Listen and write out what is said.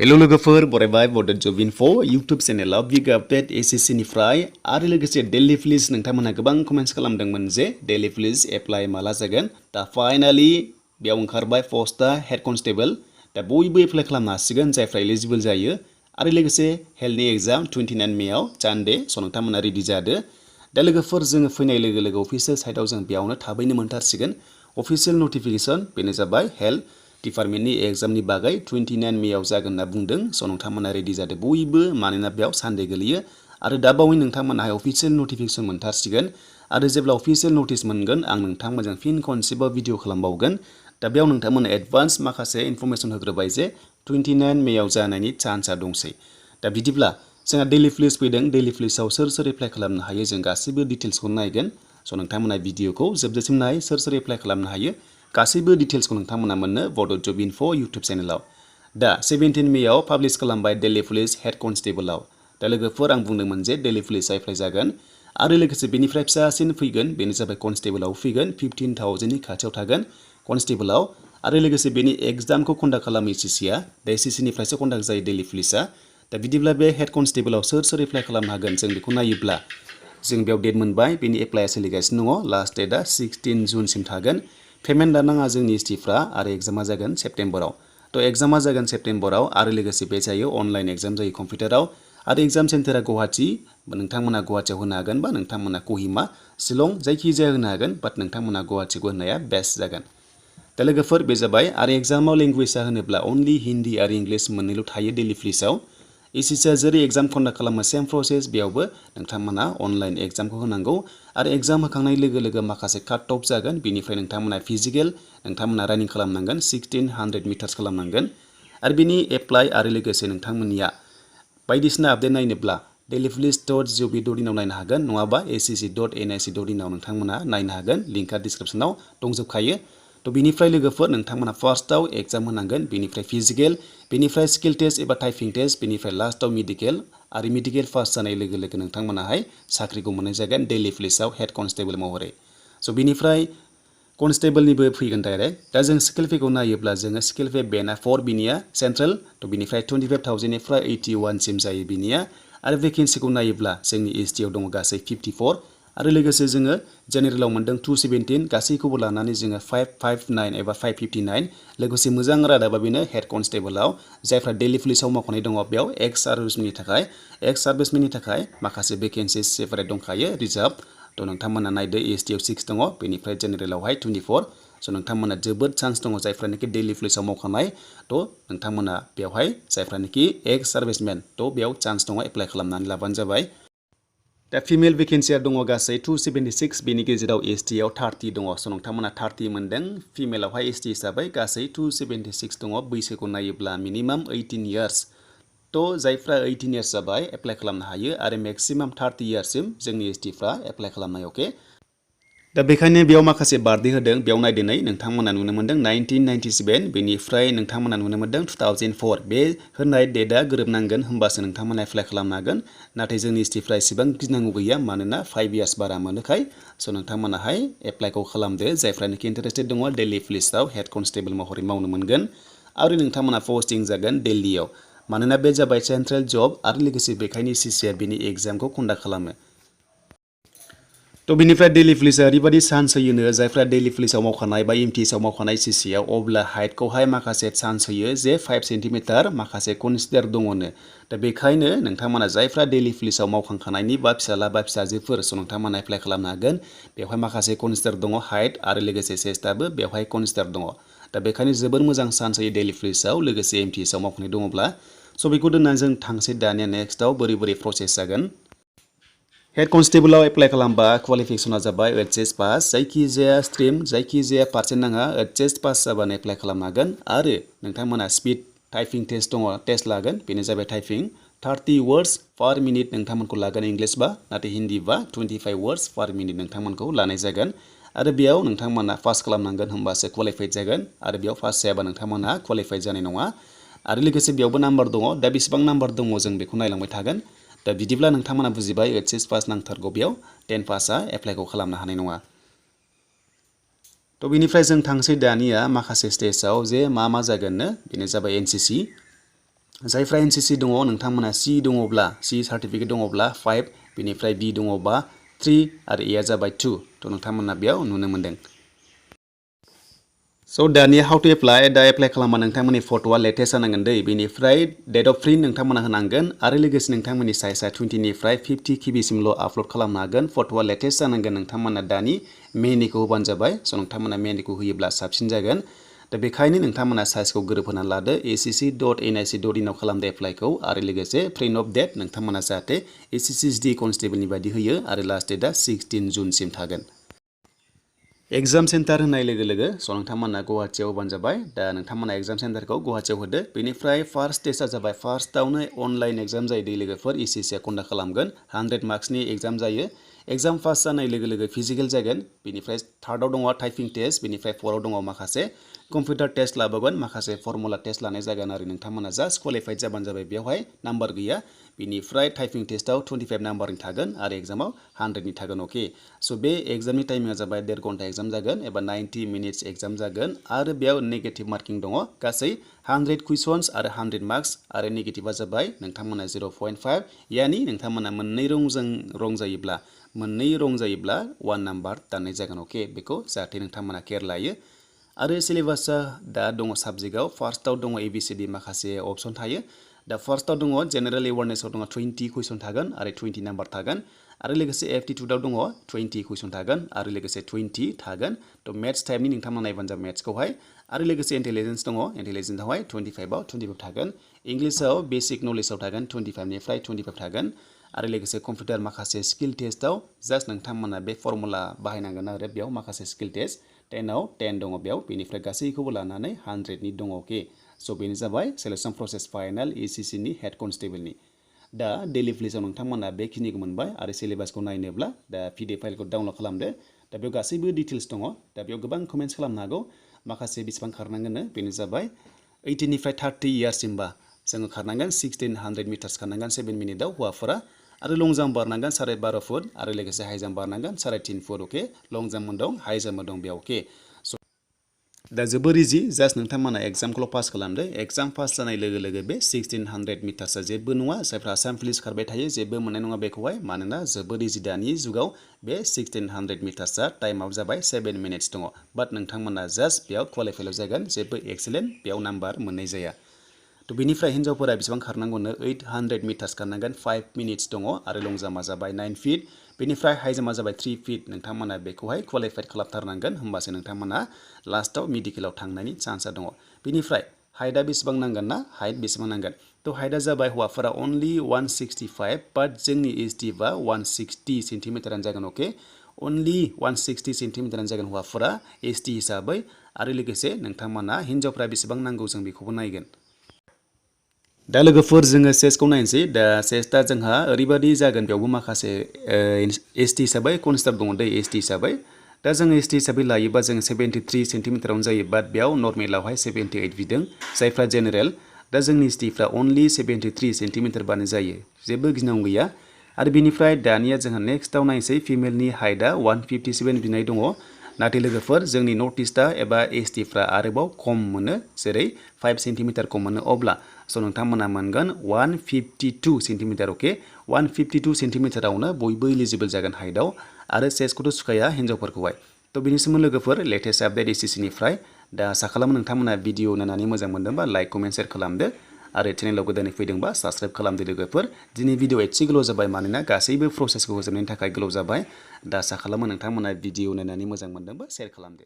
Hello लोगोफोर बरायबाय Bodo Job Info YouTube चेनेलाव बिग आपडेट SSC निफ्राय आरो लोगोसे Delhi Police नोंथांमोनहा गोबां कमेन्ट्स खालामदोंमोन जे Delhi Police एप्लाइ माला जागोन दा फाइनाली बेयाव ओंखारबाय पस्टआ हेड कनस्टेबल दा बयबो एप्लाइ खालामनो हासिगोन जायफ्रा एलिजिबल जायो आरो लोगोसे हेल्थनि एग्जाम 29 मेआव सानडे स' नोंथांमोना रेडि जादो दा लोगोफोर जोङो फैनाय लोगो लोगो अफिसियेल साइटआव जों बेयावनो थाबैनो मोनथारसिगोन अफिसियेल नटिफिकेशन बेनो जाबाय हेल्थ डिपार्टमेन्टनि एग्जामनि बागै 29 मेआव जागोन होनना बुंदों स' नोंथांमोना रेडि जादो बयबो मानोना बेयाव सानडे गोलैयो आरो दा बावै नोंथांमोनहा अफिसियेल नटिफिकेशन मोनथारसिगोन आरो जेब्ला अफिसियेल नटिस मोनगोन आं नोंथांमोनजों फिन खनसेबाव भिडिअ खालामबावगोन दा बेयाव नोंथांमोना एडभान्स माखासे इनफरमेशन होग्रोबाय जे 29 मेआव जानायनि चान्सआ दंसै दा बिदिब्ला जोंहा Delhi Police फैदों Delhi Policeआव सोर एप्लाइ खालामनो हायो जों गासैबो डिटेल्सखौ नायगोन स' नोंथांमोना भिडिअखौ जोबजासिम नाय सोर एप्लाइ खालामनो हायो गासैबो डिटेल्सखौ नोंथांमोना मोननो Bodo Job Info YouTube चेनेलाव दा 17 मेआव पाब्लिश खालामबाय Delhi Police हेड कनस्टेबलाव दा लोगोफोर आं बुंदोंमोन जे Delhi Police एप्लाइ जागोन आरो लोगोसे बेनिफ्राय फिसासिन फैगोन बेनो जाबाय कनस्टेबलाव फैगोन 15,000 नि खाथियाव थागोन कनस्टेबलाव आरो लोगोसे बेनि एग्जामखौ कन्डाक्ट खालामो SSCआ दा SSC निफ्रायसो कन्डाक्ट जायो Delhi Policeआ दा बिदिब्ला बे हेड कनस्टेबलाव सोर एप्लाइ खालामनो हागोन जों बेखौ नायोब्ला जों बेयाव डेट मोनबाय बेनि एप्लाइआ सोलिगासिनो दङ लास्ट डेटआ 16 जुनसिम थागोन पेमेन्ट दानाङा जोंनि STफ्रा आरो एग्जामा जागोन सेप्टेम्बराव थ' एग्जामा जागोन सेप्टेम्बराव आरो लोगोसे बे जायो अनलाइन एग्जाम जायो कम्पिउटाराव आरो एग्जाम सेन्टारा गुवाहाटि नोंथांमोना गुवाहाटियाव होनो हागोन बा नोंथांमोना कहिमा शिलं जायखिजाया होनो हागोन बाट नोंथांमोना गुवाहाटिखौ होनाया बेस्ट जागोन दा लोगोफोर बे जाबाय आरो एग्जामाव लेंगुवेजआ होनोब्ला अनलि हिन्दी आरो इंलिश मोननैल' थायो Delhi Policeआव SSCआ जेरै एग्जाम कन्डाक्ट खालामो सेम प्रसेस बेयावबो नोंथांमोना अनलाइन एग्जामखौ होनांगौ आरो एग्जाम होखांनाय लोगो लोगो माखासे काट अफ जागोन बेनिफ्राय नोंथांमोना फिजिकेल नोंथांमोना रानिं खालामनांगोन 1600 मिटार्स खालामनांगोन आरो बेनि एप्लाइ आरो लोगोसे नोंथांमोननिया बायदिसिना आपडेट नायनोब्ला delhipolice.gov.in आव नायनो हागोन नङाबा ssc.nic.in आव नोंथांमोना नायनो हागोन लिंकआ डिसक्रिप्शनाव दंजोबखायो थ' बेनिफ्राय लोगोफोर नोंथांमोना फार्स्टआव एग्जाम होनांगोन बेनिफ्राय फिजिकेल बेनिफ्राय स्किल टेस्ट एबा टाइपिं टेस्ट बेनिफ्राय लास्टआव मेडिकेल आरो मेडिकेल पास जानाय लोगो लोगो नोंथांमोनाहाय साख्रिखौ मोननाय जागोन Delhi Policeआव हेड कनस्टेबल महरै स' बेनिफ्राय कनस्टेबलनिबो फैगोन डाइरेक्ट दा जों स्किल पेखौ नायोब्ला जोङो स्किल पे बेना 4 बिनिया सेन्ट्रेल थ' बेनिफ्राय 25,000 निफ्राय 81 सिम जायो बिनिया आरो भेकेन्सिखौ नायोब्ला जोंनि STआव दङ गासै 54 आरो लोगोसे जोङो जेनेरेलाव मोनदों 217 गासैखौबो लानानै जोङो 559 एबा 559 लोगोसे मोजां रादाबा बेनो हेड कनस्टेबलाव जायफ्रा Delhi Policeआव मावखानाय दङ बेयाव एक्स सार्भिसमेननि थाखाय माखासे भेकेन्सिस सेपारेट दंखायो रिजार्भ थ' नोंथांमोना नायदो STआव 6 दङ बेनिफ्राय जेनेरेलावहाय 24 स' नोंथांमोना जोबोद चान्स दङ जायफ्रानोखि Delhi Policeआव मावखानाय थ' नोंथांमोना बेवहाय जायफ्रानोखि एक्स सार्भिसमेन थ' बेयाव चान्स दङ एप्लाइ खालामनानै लाबानो जाबाय दा फिमेल भेकेन्सिया दङ गासै 276 बेनि गेजेराव STआव 30 दङ स' नोंथांमोना 30 मोनदों फिमेलावहाय ST हिसाबै गासै 276 दङ बैसोखौ नायोब्ला मिनिमाम 18 इयार्स थ' जायफ्रा 18 इयार्स जाबाय एप्लाइ खालामनो हायो आरो मेक्सिमाम 30 इयार्ससिम जोंनि STफ्रा एप्लाइ खालामनाय अके दा बेखायनो बेयाव माखासे बारदे होदों बेयाव नायदिनै नोंथांमोना नुनो मोनदों 1997 बेनिफ्राय नोंथांमोना नुनो मोनदों 2004 बे होननाय डेटआ गोरोबनांगोन होमबासो नोंथांमोना एप्लाइ खालामनो हागोन नाथाय जोंनि STफ्रा एसेबां गिनांगौ गैया मानोना 5 इयार्स बारा मोनोखाय स' नोंथांमोनाहाय एप्लाइखौ खालामदो जायफ्रानोखि इन्टारेस्टेड दङ Delhi Policeआव हेड कनस्टेबल महरै मावनो मोनगोन आरो नोंथांमोना पस्टिं जागोन दिल्लीआव मानोना बे जाबाय सेन्ट्रेल जब आरो लोगोसे बेखायनो SSCआ बेनि एग्जामखौ कन्डाक्ट खालामो थ' बेनिफ्राय Delhi Policeआ ओरैबायदि चान्स होयोनो जायफ्रा Delhi Policeआव मावखानाय बा MTSआव मावखानाय SSCआव अब्ला हाइटखौहाय माखासे चान्स होयो जे 5 सेन्टिमिटार माखासे कनसिडार दङनो दा बेखायनो नोंथांमोना जायफ्रा Delhi Policeआव मावखांखानायनि बा फिसाला बा फिसाजोफोर स' नोंथांमोना एप्लाइ खालामनो हागोन बेवहाय माखासे कनसिडार दङ हाइट आरो लोगोसे चेस्टआबो बेवहाय कनसिडार दङ दा बेखायनो जोबोर मोजां चान्स होयो Delhi Policeआव लोगोसे MTSआव मावखानाय दङब्ला स' बेखौ दोननानै जों थांसै दानिया नेक्स्टआव बोरै प्रसेस जागोन हेड कनस्टेबलाव एप्लाइ खालामबा क्वालिफिकेसना जाबाय HS पास जायखिजाया स्ट्रिम जायखिजाया पार्सेन्ट नाङा HS पास जाबानो एप्लाइ खालामनो हागोन आरो नोंथांमोना स्पिड टाइपिं टेस्ट दङ टेस्ट लागोन बेनो जाबाय टाइपिं 30 वर्ड्स पार मिनिट नोंथांमोनखौ लागोन इंलिश बा नाथाय हिन्दी बा 25 वर्ड्स पार मिनिट नोंथांमोनखौ लानाय जागोन आरो बेयाव नोंथांमोना पास खालामनांगोन होमबासो क्वालिफाइड जागोन आरो बेयाव पास जायाबा नोंथांमोनहा क्वालिफाइड जानाय नङा आरो लोगोसे बेयावबो नाम्बार दङ दा बेसेबां नाम्बार दङ जों बेखौ नायलांबाय थागोन दा बिदिब्ला नोंथांमोना बुजिबाय HS पास नांथारगौ बेयाव 10 पासआ एप्लाइखौ खालामनो हानाय नङा थ' बेनिफ्राय जों थांसै दानिया माखासे स्टेजआव जे मा जागोननो बेनो जाबाय NCC जायफ्रा एनसीसी दङ नोंथांमोना सी दङब्ला सी सार्टिफिकेट दङब्ला 5 बेनिफ्राय बी दङबा 3 आरो ए आ जाबाय 2 थ' नोंथांमोना बेयाव नुनो मोनदों So दानिया how to apply दा एप्लाइ खालामबा नोंथांमोननि फट'आ लेटेस्ट जानांगोन दै बेनिफ्राय डेट अफ प्रिन्ट नोंथांमोना होनांगोन आरो लोगोसे नोंथांमोननि साइजआ 20 निफ्राय 50 किबिसिमल' आपल'ड खालामनो हागोन फट'आ लेटेस्ट जानांगोन नोंथांमोना दानि मेनिखौ होबानो जाबाय स' नोंथांमोना मेनिखौ होयोब्ला साबसिन जागोन दा बेखायनो नोंथांमोना साइजखौ गोरोबहोनानै लादो acc.nic.in आव खालामदो एप्लाइखौ आरो लोगोसे प्रिन्ट अफ डेट नोंथांमोना जाहाथे ssc कनस्टेबलनि बायदि होयो आरो लास्ट डेटआ 16 जुनसिम थागोन एग्जाम सेन्टार होनाय लोगो लोगो स' नोंथांमोना गुवाहाटीयाव होबानो जाबाय दा नोंथांमोना एग्जाम सेन्टारखौ गुवाहाटीयाव होदो बेनिफ्राय फार्स्ट टेस्टआ जाबाय फार्स्टआवनो अनलाइन एग्जाम जायो दै लोगोफोर ECC आ कन्डाक्ट खालामगोन 100 मार्क्सनि एग्जाम जायो एग्जाम पास जानाय लोगो लोगो फिजिकेल जागोन बेनिफ्राय थार्डआव दङ टाइपिं टेस्ट बेनिफ्राय फर्थआव दङ माखासे कम्पिउटार टेस्ट लाबोगोन माखासे फर्मुला टेस्ट लानाय जागोन आरो नोंथांमोना जास्ट क्वालिफाइड जाबानो जाबाय बेवहाय नाम्बार गैया बेनिफ्राय टाइपिं टेस्टआव 25 नाम्बारनि थागोन आरो एग्जामाव 100 नि थागोन अके स' बे एग्जामनि टाइमिंआ जाबाय 1.5 घन्टा एग्जाम जागोन एबा 90 मिनिट्स एग्जाम जागोन आरो बेयाव नेगेटिभ मार्किं दङ गासै 100 कुइसन्स आरो 100 मार्क्स आरो नेगेटिभआ जाबाय नोंथांमोना 0.5 यानि नोंथांमोना मोननै रं जायोब्ला 1 नाम्बार दाननाय जागोन अके बेखौ जाहाथे नोंथांमोना केयार लायो आरो सिलेबासआ दा दङ साबजेक्टआव फार्स्टआव दङ ABCD माखासे अपसन थायो दा फार्स्टआव दङ जेनेरेल एवारनेसआव दङ 20 कुइसन थागोन आरो 20 नाम्बार थागोन आरो लोगोसे एप्टिट्युडआव दङ 20 कुइसन थागोन आरो लोगोसे 20 थागोन थ' मेथ्स टाइपनि नोंथांमोना नायबानो जाबाय मेथ्सखौहाय आरो लोगोसे इन्टेलिजेन्स दङ इन्टेलिजेन्सआवहाय 25 आव 25 थागोन इंलिसाव बेसिक नलेजआव थागोन 25 निफ्राय 25 थागोन आरो लोगोसे कम्पिउटार माखासे स्किल टेस्टआव जास्ट नोंथांमोना बे फर्मुला बाहायनांगोन आरो बेयाव माखासे स्किल टेस्ट 10 आव 10 दङ बेयाव बेनिफ्राय गासैखौबो लानानै 100 नि दङ अके स' बेनो जाबाय सेलेक्सन प्रसेस फाइनाल ECC नि हेड कनस्टेबलनि दा दिल्ली पुलिसाव नोंथांमोना बेखिनिखौ मोनबाय आरो सिलेबासखौ नायनोब्ला दा PDF फाइलखौ डाउनलड खालामदो दा बेयाव गासैबो डिटेल्स दङ दा बेयाव गोबां कमेन्ट्स खालामनो हागौ माखासे बेसेबां खारनांगोन बेनो जाबाय 18 निफ्राय 30 इयार्ससिमबा जोङो खारनांगोन 1600 मिटार्स खारनांगोन 7 मिनिटआव हौवाफोरा आरो लं जाम्प बारनांगोन 12.5 फुट आरो लोगोसे हाइ जाम्प बारनांगोन 3.5 फुट अके लं जाम्प दं हाइ जाम्प दं बेयाव अके दा जोबोर इजि जास्ट नोंथांमोना एग्जामखौल' पास खालामदो एग्जाम पास जानाय लोगो लोगो बे 1600 मिटार्सआ जेबो नङा जायफ्रा आसाम पुलिस खारबाय थायो जेबो मोननाय नङा बेखौहाय मानोना जोबोर इजि दानि जुगाव बे 1600 मिटार्सआ टाइमआव जाबाय 7 मिनिट्स दङ बाट नोंथांमोना जास्ट बेयाव क्वालिफाइल जागोन जेबो एक्सेलेन्ट बेयाव नाम्बार मोननाय जाया थ' बेनिफ्राय हिन्जावफोरा बेसेबां खारनांगौनो 800 मिटार्स खारनांगोन 5 मिनिट्स दङ आरो लं जाम्पआ जाबाय 9 फिट बेनिफ्राय हाइ जाम्पआ जाबाय 3 फिट नोंथांमोना बेखौहाय क्वालिफाइड खालामथारनांगोन होमबासो नोंथांमोना लास्टआव मेडिकेलाव थांनायनि चान्सआ दङ बेनिफ्राय हाइटआ बेसेबां नांगोन ना हाइट बेसेबां नांगोन थ' हाइटआ जाबाय हौवाफोरा अनलि 165 बाट जोंनि एसटि बा 160 सेन्टिमिटारानो जागोन अके अनलि 160 सेन्टिमिटारानो जागोन हौवाफोरा एसटि हिसाबै आरो लोगोसे नोंथांमोना हिन्जावफ्रा बेसेबां नांगौ जों बेखौबो नायगोन दा लोगोफोर जोङो सेसखौ नायनोसै दा सेसआ जोंहा ओरैबायदि जागोन बेयावबो माखासे एसटि हिसाबै कनस्टेबल दङ दै एसटि हिसाबै दा जों एसटि हिसाबै लायोबा जों 73 सेन्टिमिटारावनो जायो बाट बेयाव नर्मेलावहाय 78 बिदों जायफ्रा जेनेरेल दा जोंनि एसटिफ्रा अनलि 73 सेन्टिमिटारबानो जायो जेबो गिनांगौ गैया आरो बेनिफ्राय दानिया जोंहा नेक्स्टआव नायनोसै फिमेलनि हाइटआ 157 बिनाय दङ नाथाय लोगोफोर जोंनि नर्थ इस्टआ एबा एसटिफ्रा आरोबाव खम मोनो जेरै 5 सेन्टिमिटार खम मोनो अब्ला स' नोंथांमोना मोनगोन 152 सेन्टिमिटार अके 152 सेन्टिमिटारावनो बयबो इलिजिबल जागोन हाइटआव आरो सेसखौथ' सुखाया हिन्जावफोरखौहाय थ' बेनि सोमोन्दै लोगोफोर लेटेस्ट आपडेट ECCनिफ्राय दा आसा खालामो नोंथांमोना भिडिअ नायनानै मोजां मोनदोंबा लाइक कमेन्ट शेयार खालामदो आरो चेनेलाव गोदानै फैदोंबा साबस्क्राइब खालामदो लोगोफोर दिनै भिडिअ एसे गोलाव जाबाय मानोना गासैबो प्रसेसखौ होजोबनायनि थाखाय गोलाव जाबाय दा आसा खालामो नोंथांमोना भिडिअ नायनानै मोजां मोनदोंबा शेयार खालामदो